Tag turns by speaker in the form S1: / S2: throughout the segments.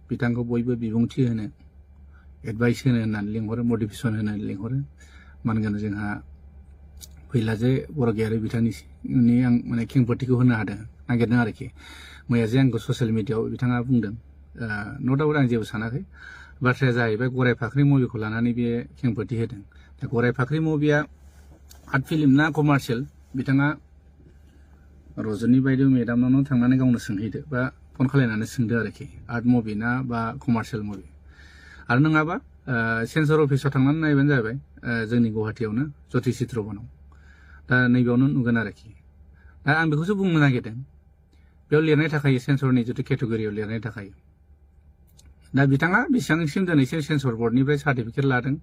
S1: बिथांखौ बयबो बिबुंथि होनो एडभाइस होनो होननानै लिंहरो मटिभेसन होनो लिंहरो मानोना जोंहा फैला जे बर' गैयारि बिथांनि आं माने खेंफोरथिखौ होनो हादों नागिरदों आरोखि मैया जे आंखौ ससियेल मिडियाआव बिथाङा बुंदों न' डाउट आं जेबो सानाखै बाथ्राया जाहैबाय गराय फाख्रि मुभिखौ लानानै बे खेंफोरथि होदों दा गराय फाख्रि मुभिया आर्ट फिल्म ना कमार्शियेल बिथाङा रजनी बायदि मेडामनावनो थांनानै गावनो सोंहैदो बा फन खालायनानै सोंदो आरोखि आर्ट मुभि ना बा कमार्शियेल मुभि आरो नङाबा सेन्सर अफिसाव थांनानै नायबानो जाबाय जोंनि गुवाहाटीयावनो ज्योति चित्र बनाव दा नैबेयावनो नुगोन आरोखि दा आं बेखौसो बुंनो नागिरदों बेयाव लिरनाय थाखायो सेन्सरनि जितु केटेगरियाव लिरनाय थाखायो दा बिथाङा बेसेबांसिम दिनैसिम सेन्सर बर्डनिफ्राय सार्टिफिकेट लादों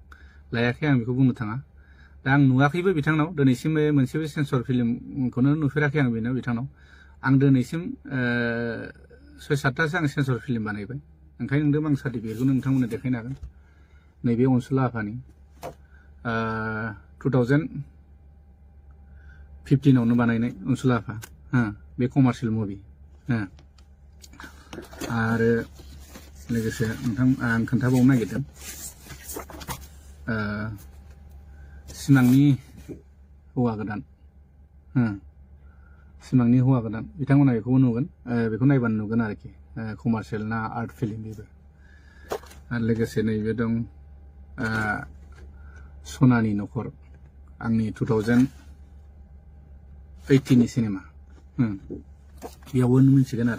S1: लायाखै आं बेखौ बुंनो थाङा दा आं नुवाखैबो बिथांनाव दिनैसिम मोनसेबो सेन्सर फिल्मखौनो नुफेराखै आं बेनाव बिथांनाव आं दिनैसिम 6-7थासो आं सेन्सर फिल्म बानायबाय ओंखायनो नोंदों आं सार्टिफिकेटखौ नोंथांमोननो देखायनो हागोन नैबे अनसुला आफानि 2015आवनो बानायनाय अनसुला आफा बे कमार्शियेल मुभि आरो लोगोसे नोंथां आं खोन्थाबावनो नागिरदों सिमांनि हौवा गोदान सिमांनि हौवा गोदान बिथांमोना बेखौबो नुगोन बेखौ नायबानो नुगोन आरोखि कमार्शियेल ना आर्ट फिल्म बेबो आरो लोगोसे नैबे दं सनानि न'खर आंनि 2018नि सिनेमा बेयावबो मिथिगोन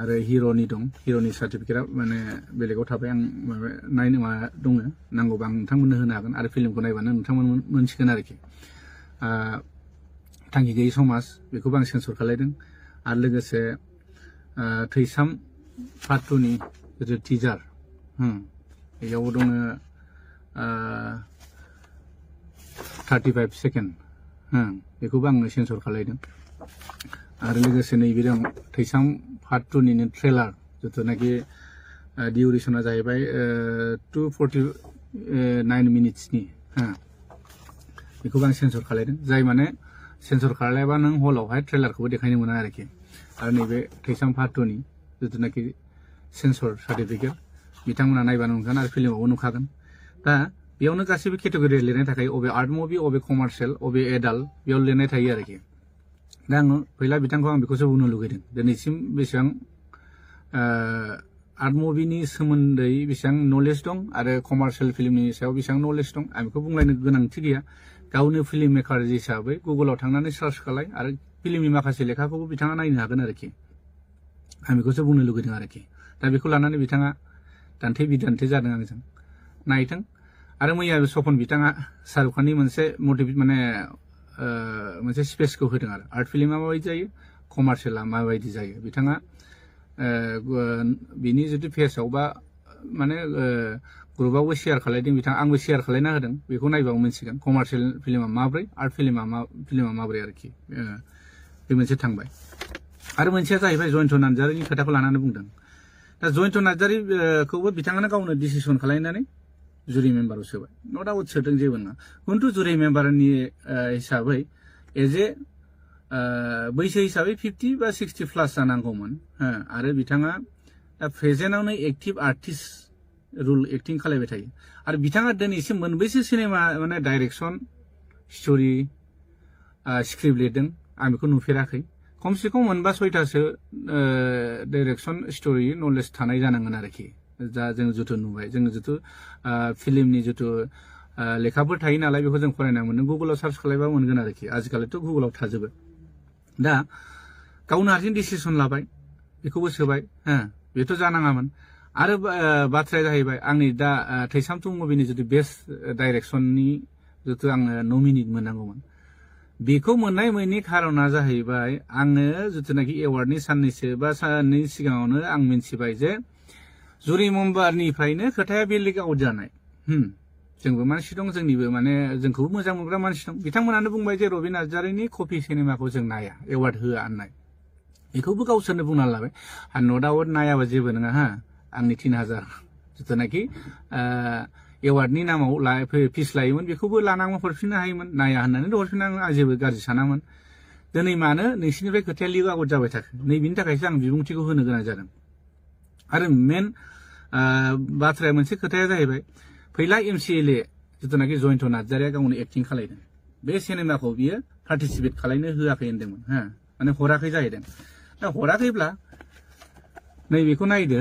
S1: आरो हिर'नि दं हिर'नि सार्टिफिकेटआ माने बेलेगाव थाबाय आं माबा नायनो मा दङ नांगौबा आं नोंथांमोननो होनो हागोन आरो फिल्मखौ नायबानो नोंथांमोन मोनसिगोन आरोखि थांखि गैयै समाज बेखौबो आं सेन्सर खालायदों आरो लोगोसे थैसाम पार्ट 2नि जितु टिजार बेयाव दङ 35 सेकेन्ड बेखौबो आङो सेन्सर खालायदों आरो लोगोसे नैबे दं थैसाम पार्ट 2निनो ट्रेलार जिथुनाखि डिउरेसना जाहैबाय 249 मिनिट्सनि बेखौबो आं सेन्सर खालायदों जाय माने सेन्सर खालायबा नों हलावहाय ट्रेलारखौबो देखायनो मोना आरोखि आरो नैबे थैसाम पार्ट 2नि जिथुनाखि सेन्सर सार्टिफिकेट बिथांमोना नायबानो नुगोन आरो फिल्मावबो नुखागोन दा बेयावनो गासैबो केटेगरि लिरनाय थाखाय अबे आर्ट मुभि अबे कमार्शियेल अबे एडाल्ट बेयाव लिरनाय थायो आरोखि दा आङो फैला बिथांखौ आं बेखौसो बुंनो लुगैदों दिनैसिम बेसेबां आर्ट मुभिनि सोमोन्दै बेसेबां नलेज दं आरो कमार्शियेल फिल्मनि सायाव बेसेबां नलेज दं आं बेखौ बुंलायनो गोनांथि गैया गावनो फिल्म मेकार हिसाबै गुगोलाव थांनानै सार्च खालाय आरो फिल्मनि माखासे लेखाखौबो बिथाङा नायनो हागोन आरोखि आं बेखौसो बुंनो लुगैदों आरोखि दा बेखौ लानानै बिथाङा दान्थे बिदान्थे जादों आंजों नायथों आरो मैया सपन बिथाङा शाहरुख खाननि मोनसे मटिभेट माने मोनसे स्पेसखौ होदों आरो आर्ट फिल्मा माबायदि जायो कमार्शियेला माबायदि जायो बिथाङा बिनि जितु पेजआव बा माने ग्रुपआवबो शेयार खालायदों बिथाङा आंबो शेयार खालायना होदों बेखौ नायबाबो मिथिगोन कमार्शियेल फिल्मा माब्रै आर्ट फिल्मा माब्रै आरोखि बे मोनसे थांबाय आरो मोनसेया जाहैबाय जयन्त नार्जारिनि खोथाखौ लानानै बुंदों दा जयन्त नार्जारिखौबो बिथाङानो गावनो डिसिसन खालायनानै जुरि मेम्बाराव सोबाय न' डाउट सोदों जेबो नङा खिन्थु जुरि मेम्बारनि हिसाबै एज ए बैसो हिसाबै 50 बा 60 प्लास जानांगौमोन आरो बिथाङा दा प्रेजेन्टआवनो एक्टिभ आर्टिस्ट रुल एक्टिं खालायबाय थायो आरो बिथाङा दिनैसिम मोनबैसो सिनेमा माने डाइरेक्सन स्ट'रि स्क्रिप्ट लिरदों आं बेखौ नुफेराखै खमसे खम मोनबा 6थासो डाइरेक्सन स्ट'रि नलेज थानाय जानांगोन आरोखि दा जों जिथु नुबाय जों जिथु फिल्मनि जिथु लेखाफोर थायो नालाय बेखौ जों फरायना मोनो गुगोलाव सार्च खालायबा मोनगोन आरोखि आजिखालिथ' गुगोलाव थाजोबो दा गावनो हारसिं डिसिसन लाबाय बेखौबो सोबाय बेथ' जानाङामोन आरो बाथ्राया जाहैबाय आंनि दा थैसाम 2 मुभिनि जितु बेस्ट डाइरेक्सननि जितु आङो नमिनेट मोननांगौमोन बेखौ मोननाय मोननि खारना जाहैबाय आङो जिथुनाखि एवार्डनि साननैसो बा साननै सिगाङावनो आं मिन्थिबाय जे जुरि मेम्बारनिफ्रायनो खोथाया बेलेग आउट जानाय जोंबो मानसि दं जोंनिबो माने जोंखौबो मोजां मोनग्रा मानसि दं बिथांमोनानो बुंबाय जे रबि नार्जारिनि कपि सिनेमाखौ जों नाया एवार्ड होआ होननाय बेखौबो गावसोरनो बुंना लाबाय आरो न' डाउट नायाबा जेबो नङा आंनि 3000 जिथुनाखि एवार्डनि नामाव फिस लायोमोन बेखौबो लानांगौ हरफिननो हायोमोन नाया होननानै हरफिननाङो आं जेबो गाज्रि सानामोन दिनै मानो नोंसिनिफ्राय खोथाया लिक आउट जाबाय थाखो नैबेनि थाखायसो आं बिबुंथिखौ होनो गोनां जादों आरो मेन बाथ्राया मोनसे खोथाया जाहैबाय फैला MCLA जिथुनाखि जयन्त नार्जारिया गावनो एक्टिं खालायदों बे सिनेमाखौ बियो पार्टिसिपेट खालायनो होआखै होनदोंमोन हा माने हराखै जाहैदों दा हराखैब्ला नैबेखौ नायदो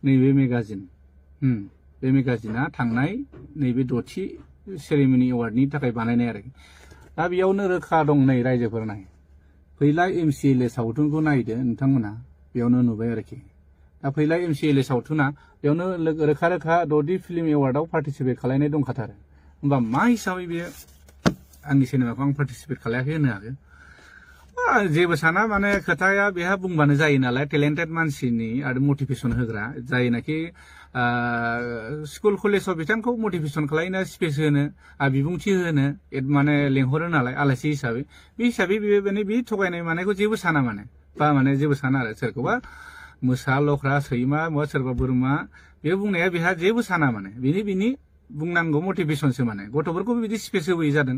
S1: नैबे मेगाजिन बे मेगाजिना थांनाय नैबे 6थि सेरेमनि एवार्डनि थाखाय बानायनाय आरो दा बेयावनो रोखा दं नै रायजोफोर नाय फैला MCLA सावथुनखौ नायदो नोंथांमोना बेयावनो नुबाय आरोखि दा फैला MCLA सावथुना बेयावनो रोखा रोखा 6थि फिल्म एवार्डआव पार्टिसिपेट खालायनाय दंखाथारो होमबा मा हिसाबै बेयो आंनि सिनेमाखौ आं पार्टिसिपेट खालायाखै होनो हागोन जेबो साना माने खोथाया बेहा बुंबानो जायो नालाय टेलेन्टेड मानसिनि आरो मटिभेसन होग्रा जायनाखि स्कुल कलेजाव बिथांखौ मटिभेसन खालायनो स्पेस होनो बिबुंथि होनो माने लेंहरो नालाय आलासि हिसाबै बे हिसाबै बे थगायनाय मानायखौ जेबो साना माने बा माने जेबो साना आरो सोरखौबा मोसा लख्रा सैमा बा सोरबा बोरमा बे बुंनाया बेहा जेबो साना माने बिनि बुंनांगौ मटिभेसनसो माने गथ'फोरखौ बिदि स्पेस होबोयै जादों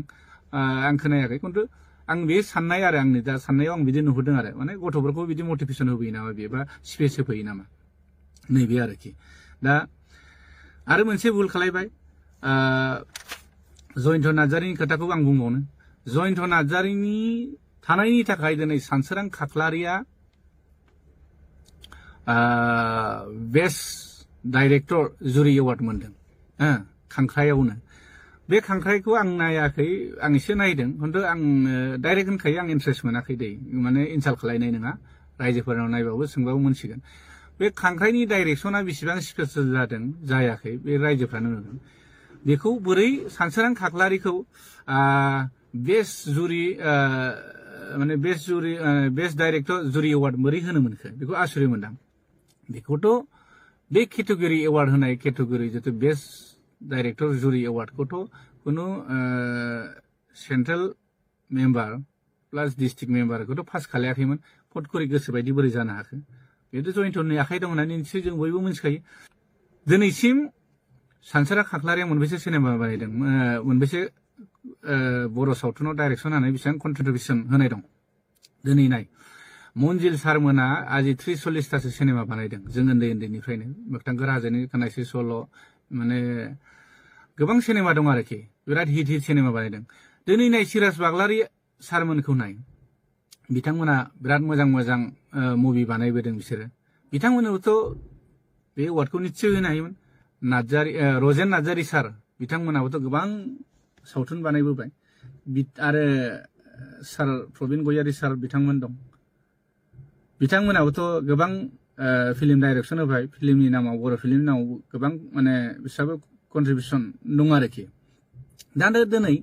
S1: आं खोनायाखै खिन्थु आं बे साननाय आरो आंनि दा साननायाव आं बिदि नुहुरदों आरो माने गथ'फोरखौ बिदि मटिभेसन होबोयो नामा बेयो बा स्पेस होफैयो नामा नैबे आरोखि दा आरो मोनसे भुल खालायबाय जयन्त नार्जारिनि खोथाखौ आं बुंबावनो जयन्त नार्जारिनि थानायनि थाखाय दिनै सानसोरां खाख्लारिया बेस्ट डाइरेक्टर जुरि एवार्ड मोनदों खांख्रायावनो बे खांख्राइखौ आं नायाखै आं एसे नायदों खिन्थु आं डाइरेक्ट होनखायो आं इन्ट्रेस्ट मोनाखै दै माने इनसाल्ट खालायनाय नङा रायजोफोरनाव नायबाबो सोंबाबो मोनसिगोन बे खांख्राइनि डाइरेक्सना बेसेबां स्पेसियल जादों जायाखै बे रायजोफ्रानो नुगोन बेखौ बोरै सानसोरां खाख्लारिखौ बेस्ट जुरि माने बेस्ट डाइरेक्टर जुरि एवार्ड बोरै होनो मोनखो बेखौ आसुरित मोनदां बेखौथ' बे केटेगरि एवार्ड होनाय केटेगरि जितु बेस्ट डाइरेक्टर जुरि एवार्डखौथ' कुनु सेन्ट्रेल मेम्बार प्लास डिस्ट्रिक्ट मेम्बारखौथ' पास खालायाखैमोन फट करि गोसो बायदि बोरै जानो हाखो बेथ' जयन्तनि आखाइ दं होननानै निश्चय जों बयबो मिथिखायो दिनैसिम सानसोरां खाख्लारिया मोनबेसे सिनेमा बानायदों मोनबेसे बर' सावथुनाव डाइरेक्सन होनानै बेसेबां कन्ट्रिबिउसन होनाय दं दिनै नाय मन्जिल सारमोना आजि 30-40थासो सिनेमा बानायदों जों उन्दैनिफ्रायनो मोगथां गोराजोनि खोनायसे सल' माने गोबां सिनेमा दं आरोखि बिराद हिट सिनेमा बानायदों दिनै नाय सिराज बाग्लारि सारमोनखौ नाय बिथांमोना बिराद मोजां मुभि बानायबोदों बिसोरो बिथांमोननोथ' बे एवार्डखौ निश्चय होनो हायोमोन रजेन नार्जारि सार बिथांमोनाबोथ' गोबां सावथुन बानायबोबाय आरो सार प्रबिन गयारि सार बिथांमोन दं बिथांमोनाबोथ' गोबां फिल्म डाइरेक्सन होबाय फिल्मनि नामाव बर' फिल्मनि नामाव गोबां माने बिसोराबो कन्ट्रिबिउसन दं आरोखि दा दिनै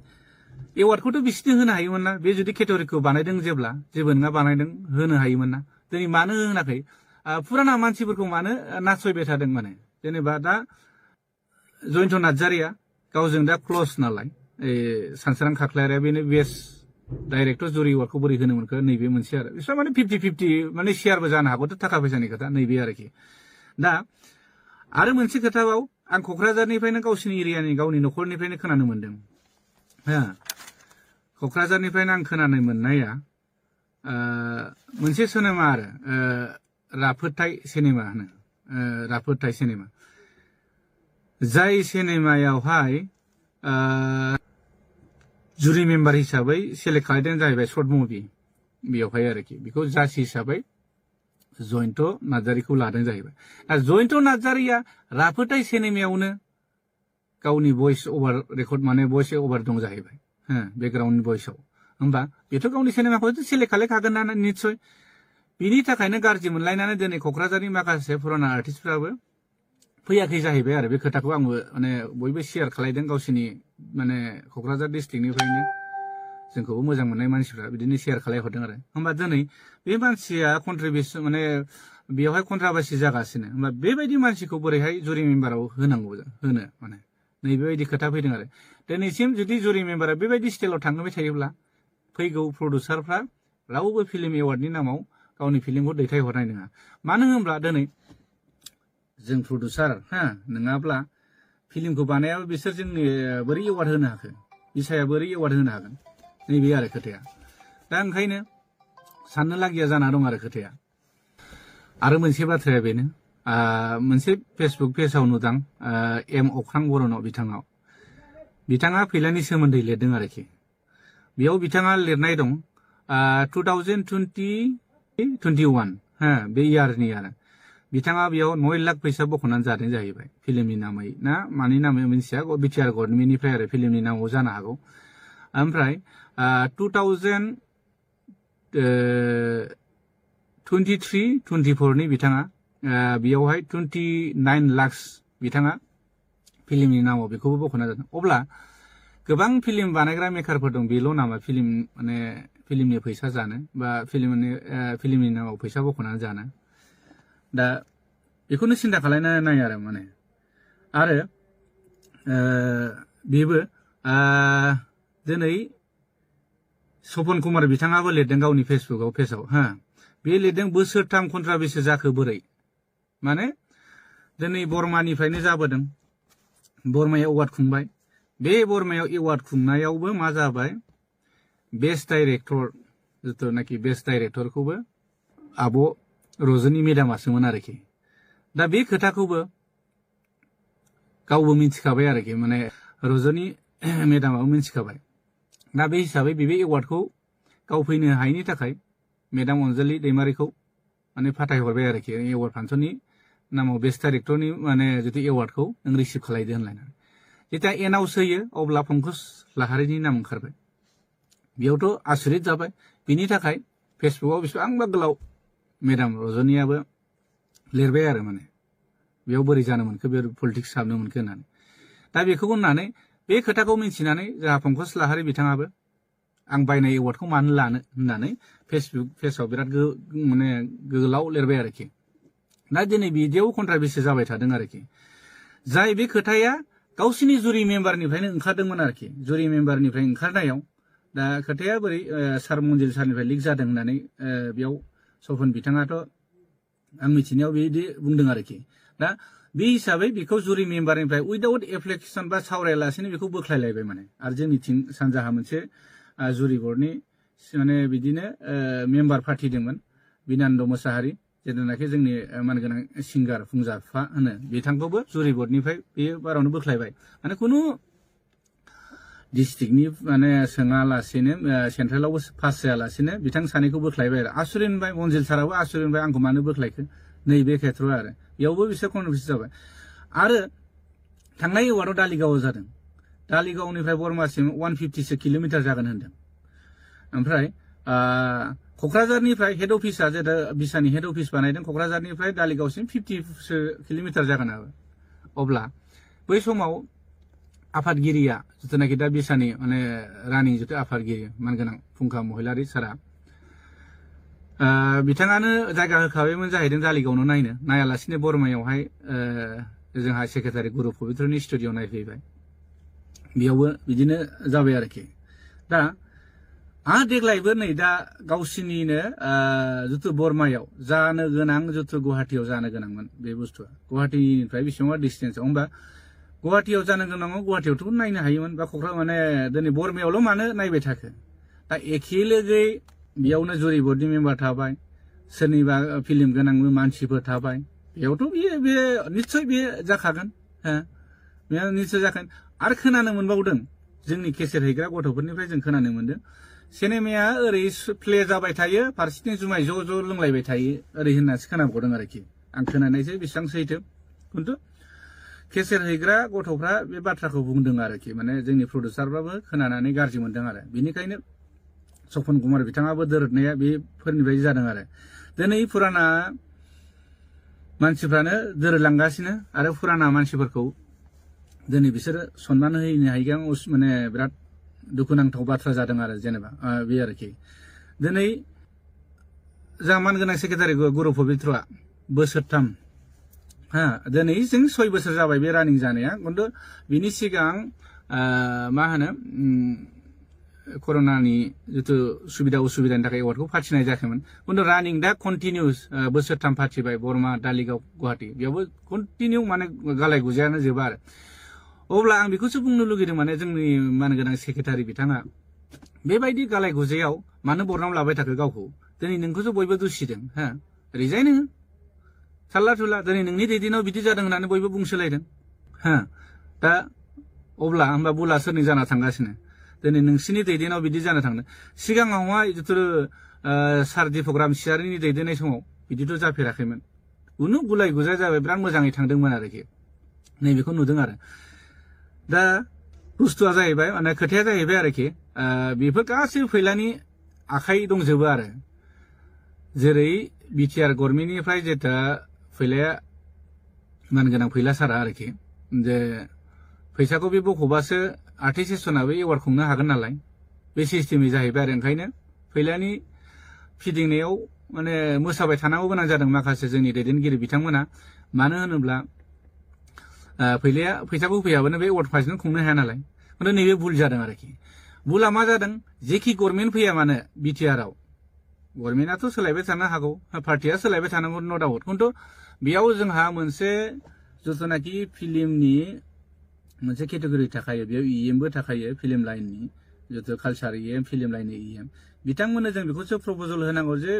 S1: एवार्डखौथ' बिसोरनो होनो हायोमोन ना बे जुदि केटेगरिखौ बानायदों जेब्ला जेबो नङा बानायदों होनो हायोमोन ना दिनै मानो होनाखै फुराना मानसिफोरखौ मानो नासयबाय थादों माने जेनेबा दा जयन्त नार्जारिया गावजों दा क्लस नालाय सानसोरां खाख्लारिया बेनो बेस्ट डाइरेक्टर जुरि एवार्डखौ बोरै होनो मोनखो नैबे मोनसे आरो बिसोर माने 50-50 माने शेयारबो जानो हागौथ' थाखा फैसानि खोथा नैबे आरोखि दा आरो मोनसे खोथाबाव आं क'क्राझारनिफ्रायनो गावसिनि एरियानि गावनि न'खरनिफ्रायनो खोनानो मोनदों क'क्राझारनिफ्रायनो आं खोनानो मोननाया मोनसे सिनेमा आरो राफोदथाय सिनेमा होनो राफोदथाय सिनेमा जाय सिनेमायावहाय जुरि मेम्बार हिसाबै सेलेक्ट खालामदों जाहैबाय सर्ट मुभि बेयावहाय आरोखि बेखौ जाज हिसाबै जयन्त नार्जारिखौ लादों जाहैबाय जयन्त नार्जारिया राफोदथाय सिनेमायावनो गावनि भइस ओभार रेकर्ड माने भइस ओभार दं जाहैबाय बेकग्राउन्ड भइसआव होमबा बेथ' गावनि सिनेमाखौ सेलेक्ट खालायखागोन ना निस्सय बिनि थाखायनो गाज्रि मोनलायनानै दिनै क'क्राझारनि माखासे पुराना आर्टिस्टफ्राबो फैयाखै जाहैबाय आरो बे खोथाखौ आंबो माने बयबो शेयार खालायदों गावसिनि माने क'क्राझार डिस्ट्रिक्टनिफ्रायनो जोंखौबो मोजां मोननाय मानसिफ्रा बिदिनो शेयार खालायहरदों आरो होमबा दिनै बे मानसिया कन्ट्रिबिउसन माने बेयावहाय कन्ट्राभार्सि जागासिनो होमबा बेबायदि मानसिखौ बोरैहाय जुरि मेम्बाराव होनांगौ होनो माने नैबेबायदि खोथा फैदों आरो दिनैसिम जुदि जुरि मेम्बारा बेबायदि स्टाइलाव थांबाय थायोब्ला फैगौ प्रडिउसारफ्रा रावबो फिल्म एवार्डनि नामाव गावनि फिल्मखौ दैथायहरनाय नङा मानो होनब्ला दिनै जों प्रडिउसार नङाब्ला फिल्मखौ बानायाबा बिसोर जोंनि बोरै एवार्ड होनो हाखो बिसाया बोरै एवार्ड होनो हागोन नैबे आरो खोथाया दा ओंखायनो साननो लागिया जाना दं आरो खोथाया आरो मोनसे बाथ्राया बेनो मोनसे फेसबुक पेजाव नुदां एम अख्रां बर'नाव बिथाङा फैलानि सोमोन्दै लिरदों आरोखि बेयाव बिथाङा लिरनाय दं 2021 बे इयारनि आरो बिथाङा बेयाव 9 लाख फैसा बख'नानै जादों जाहैबाय फिल्मनि नामै ना मानि नामै मिथिया बिटिआर गभर्नमेन्टनिफ्राय आरो फिल्मनि नामाव जानो हागौ ओमफ्राय 2023-24 नि बिथाङा बेयावहाय 29 लाख बिथाङा फिल्मनि नामाव बेखौबो बख'ना जादों अब्ला गोबां फिल्म बानायग्रा मेकारफोर दं बेल' नामा फिल्मनि फैसा जानो बा फिल्मनि नामाव फैसा बख'नानै जानो दा बेखौनो सिन्था खालामनानै नाय आरो आरो बेबो दिनै सपन कुमार बिथाङाबो लिरदों गावनि फेसबुकाव पेजाव बे लिरदों बोसोरथाम कन्ट्राभिसि जाखो बोरै माने दिनै बर्मानिफ्रायनो जाबोदों बर्मायाव एवार्ड खुंबाय बे बर्मायाव एवार्ड खुंनायावबो मा जाबाय बेस्ट डाइरेक्टर जिथुनाखि बेस्ट डाइरेक्टरखौबो आब' रजनी मेदामासोमोन आरोखि दा बे खोथाखौबो गावबो मिथिखाबाय आरोखि माने रजनी मेदामाबो मिथिखाबाय दा बे हिसाबै बे एवार्डखौ गाव फैनो हायैनि थाखाय मेदाम अनजालि दैमारिखौ माने फाथायहरबाय आरोखि एवार्ड फांसननि नामाव बेस्ट डाइरेक्टरनि माने जितु एवार्डखौ नों रिसिभ खालायदो होनलायनानै जेथिया एनाउन्स होयो अब्ला पंकज लाहारिनि नाम ओंखारबाय बेयावथ' आसुरित जाबाय बिनि थाखाय फेसबुकाव बेसेबांबा गोलाव मेदाम रजनीयाबो लिरबाय आरो माने बेयाव बोरै जानो मोनखो बे पलिटिक्स हाबनो मोनखो होननानै दा बेखौ होननानै बे खोथाखौ मिथिनानै जोंहा पंकज लाहारि बिथाङाबो आं बायनाय एवार्डखौ मानो लानो होननानै फेसबुक पेजाव बिराद माने गोलाव लिरबाय आरोखि दा दिनै बिदियाव कन्ट्राभिसि जाबाय थादों आरोखि जाय बे खोथाया गावसिनि जुरि मेम्बारनिफ्रायनो ओंखारदोंमोन आरोखि जुरि मेम्बारनिफ्राय ओंखारनायाव दा खोथाया बोरै सार मन्जिल सारनिफ्राय लिक जादों होननानै बेयाव सपन बिथाङाथ' आं मिथिनायाव बिदि बुंदों आरोखि दा बे हिसाबै बेखौ जुरि मेम्बारनिफ्राय उइदाउट एप्लिकेसन बा सावरायालासेनो बेखौ बोख्लायलायबाय माने आरो जोंनिथिं सानजाहा मोनसे जुरि बर्डनि माने बिदिनो मेम्बार फाथिदोंमोन बिनान्द मोसाहारि जेनाखि जोंनि मानगोनां सिंगार फुंजाफा होनो बिथांखौबो जुरि बर्डनिफ्राय बेयो बारावनो बोख्लायबाय माने खुनु डिस्ट्रिक्टनि माने सोङालासेनो सेन्ट्रेलावबो पास जायालासेनो बिथां सानैखौ बोख्लायबाय आरो आसुरित मोनबाय मन्जिल साराबो आसुरित मोनबाय आंखौ मानो बोख्लायखो नैबे खेथ्रआव आरो बेयावबो बिसोर कन्ट्राभिसि जाबाय आरो थांनाय एवार्डआव दालिगावआव जादों दालिगावनिफ्राय बर्मासिम 150 किल'मिटार जागोन होनदों ओमफ्राय क'क्राझारनिफ्राय हेड अफिसा जेरै बिसानि हेड अफिस बानायदों क'क्राझारनिफ्राय दालिगावसिम 50 किल'मिटार जागोन आरो अब्ला बै समाव आफादगिरिया जिथुनाखि दा बिसानि माने रानिं जिथु आफादगिरि मानगोनां फुंखा महिलारि सारा बिथाङानो जायगा होखाबायमोन जाहैदों दालिगावनो नायालासिनो बर्मायावहाय जोंहा सेक्रेटारि गुरु पबित्रनि स्टुडिअ नायफैबाय बेयावबो बिदिनो जाबाय आरोखि दा देग्लायबो नै दा गावसिनिनो जिथु बर्मायाव जानो गोनां जिथु गुवाहाटियाव जानो गोनांमोन बे बुस्थुआ गुवाहाटिनिफ्राय बेसेबांबा डिस्टेन्सआव होमबा गुवाहाटियाव जानो गोनाङाव गुवाहाटियावथ' नायनो हायोमोन बा क'क्राझार माने दिनै बर्मायावल' मानो नायबाय थाखो दा एखे लोगोयै बेयावनो जुरि बर्डनि मेम्बार थाबाय सोरनिबा फिल्म गोनां मानसिफोर थाबाय बेयावथ' बे निस्सय बे जाखागोन बे निस्सय जागोन आरो खोनानो मोनबावदों जोंनि केसेट हैग्रा गथ'फोरनिफ्राय जों खोनानो मोनदों सिनेमाया ओरै प्ले जाबाय थायो फारसेथिं जुमाय ज' लोंलायबाय थायो ओरै होननासो खोनाबावदों आरोखि आं खोनानायसो बेसेबां सैथो खिन्थु केसेट हैग्रा गथ'फ्रा बे बाथ्राखौ बुंदों आरोखि माने जोंनि प्रडिउसारफ्राबो खोनानानै गाज्रि मोनदों आरो बेनिखायनो सपन कुमार बिथाङाबो दोरदनाया बेफोरनिफ्राय जादों आरो दिनै फुराना मानसिफ्रानो दोरलांगासिनो आरो फुराना मानसिफोरखौ दिनै बिसोरो सनमान होनो हायैया माने बिराद दुखुनांथाव बाथ्रा जादों आरो जेनेबा बे आरोखि दिनै जोंहा मानगोनां सेक्रेटारि गुरु पबित्रआ बोसोरथाम दिनै जों 6 बोसोर जाबाय बे रानिं जानाया खिन्थु बिनि सिगां मा होनो कर'नानि जिथु सुबिदा उसुबिदानि थाखाय एवार्डखौ फाथिनाय जायाखैमोन खिन्थु रानिं दा कन्टिनिउस बोसोरथाम फाथिबाय बर्मा दालिगाव गुवाहाटि बेयावबो कन्टिनिउ माने गालाय गुजायानो जोबा आरो अब्ला आं बेखौसो बुंनो लुगैदों माने जोंनि मानगोनां सेक्रेटारि बिथाङा बेबायदि गालाय गुजायाव मानो बरनाम लाबाय थाखो गावखौ दिनै नोंखौसो बयबो दुसिदों रिजाइन हो थारला थुला दिनै नोंनि दैदेनाव बिदि जादों होननानै बयबो बुंसोलायदों हा दा अब्ला होमबा बुला सोरनि जाना थांगासिनो दिनै नोंसिनि दैदेनाव बिदि जाना थांदों सिगाङावहाय जिथु सार दीपक रामसियारिनि दैदेननाय समाव बिदिथ' जाफेराखैमोन उनु गुलाय गुजाय जाबाय बिराद मोजाङै थांदोंमोन आरोखि नैबेखौ नुदों आरो दा बुस्थुआ जाहैबाय माने खोथाया जाहैबाय आरोखि बेफोर गासैबो फैलानि आखाइ दंजोबो आरो जेरै बिटिआर गभर्नमेन्टनिफ्राय जेथा फैलाया मानगोनां फैला सारा आरोखि जे फैसाखौ बे बख'बासो आर्टिस्ट सेसनाबो एवार्ड खुंनो हागोन नालाय बे सिस्टेमै जाहैबाय आरो ओंखायनो फैलानि फिदिंनायाव माने मोसाबाय थानांगौ गोनां जादों माखासे जोंनि दैदेनगिरि बिथांमोना मानो होनोब्ला फैलाया फैसाखौ होफैयाबानो बे एवार्ड फांसन खुंनो हाया नालाय खिन्थु नैबे भुल जादों आरोखि भुला मा जादों जेखि गभर्नमेन्ट फैया मानो बिटिआरआव गभर्नमेन्टआथ' सोलायबाय थानो हागौ पार्टिया सोलायबाय थानांगौ न' डाउट खिन्थु बेयाव जोंहा मोनसे जिथुनाखि फिल्मनि मोनसे केटेगरि थाखायो बेयाव इएमबो थाखायो फिल्म लाइननि जिथु कालचार इएम फिल्म लाइननि इएम बिथांमोननो जों बेखौसो प्रप'जल होनांगौ जे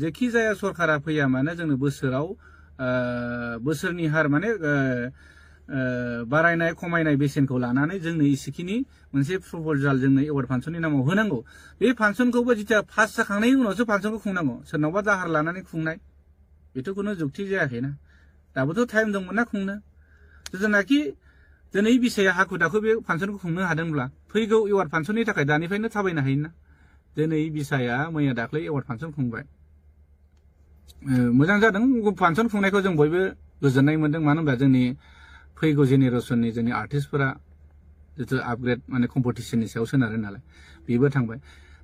S1: जेखि जाया सरकारा फैया मानो जोंनो बोसोराव बोसोरनि हार माने बारायनाय खमायनाय बेसेनखौ लानानै जोंनो इसेखिनि मोनसे प्रप'जाल जोंनो एवार्ड फांसननि नामाव होनांगौ बे फांसनखौबो जिथिया पास जाखांनायनि उनावसो फांसनखौ खुंनांगौ सोरनावबा दाहार लानानै खुंनाय बेथ' खुनु जुक्ति जायाखैना दाबोथ' टाइम दंमोन ना खुंनो जेनाखि दिनै बिसाया हाखु दाखु बे फांसनखौ खुंनो हादोंब्ला फैगौ एवार्ड फांसननि थाखाय दानिफ्रायनो थाबायनो हायोना दिनै बिसाया मैया दाख्लै एवार्ड फांसन खुंबाय मोजां जादों फांसन खुंनायखौ जों बयबो गोजोननाय मोनदों मानो होनबा जोंनि फैगौ जेनेरेसननि जोंनि आर्टिस्टफोरा जिथु आपग्रेड माने कम्पिटिसननि सायाव सोनारो नालाय बेबो थांबाय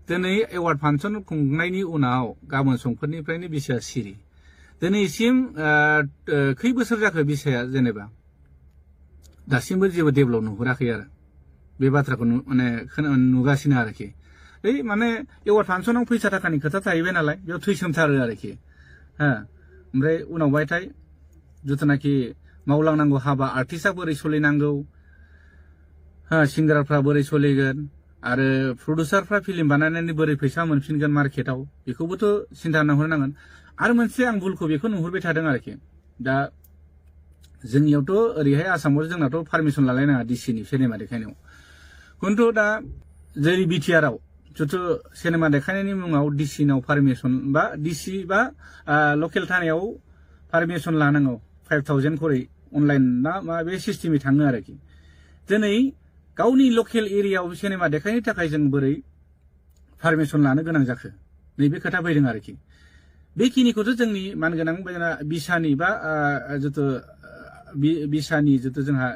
S1: दिनै एवार्ड फांसन खुंनायनि उनाव गाबोन समफोरनिफ्रायनो बिसाया सिरि दिनैसिम खै बोसोर जाखो बिसाया जेनेबा दासिमबो जेबो डेभेलप नुहुराखै आरो बे बाथ्राखौ माने नुगासिनो आरोखि माने एवार्ड फांसनाव फैसा थाखानि खोथा थाहैबाय नालाय बेयाव थैसोमथारो आरोखि हा ओमफ्राय उनावहायथाय जिथुनाखि मावलांनांगौ हाबा आर्टिस्टआ बोरै सोलिनांगौ हा सिंगारफ्रा बोरै सोलिगोन आरो प्रडिउसारफ्रा फिल्म बानायनानै बोरै फैसा मोनफिनगोन मार्केटाव बेखौबोथ' सिन्था नुहुरनांगोन आरो मोनसे आं भुलखौ बेखौ नुहुरबाय थादों आरोखि दा जोंनियावथ' ओरैहाय आसामाव जोंनाथ' पारमिसन लालायनाङा डिसिनि सिनेमा देखायनायाव खिन्थु दा जेरै बिटिआरआव जिथु सिनेमा देखायनायनि मुङाव डिसिनाव पारमिसन बा डिसि बा लकेल थानायाव पारमिसन लानांगौ 5,000 खरै अनलाइन ना मा बे सिस्टेमै थाङो आरोखि दिनै गावनि लकेल एरियायाव सिनेमा देखायनो थाखाय जों बोरै पारमिसन लानो गोनां जाखो नैबे खोथा फैदों आरोखि बेखिनिखौथ' जोंनि मानगोनां बिसानि बा जिथु बिसानि जिथु जोंहा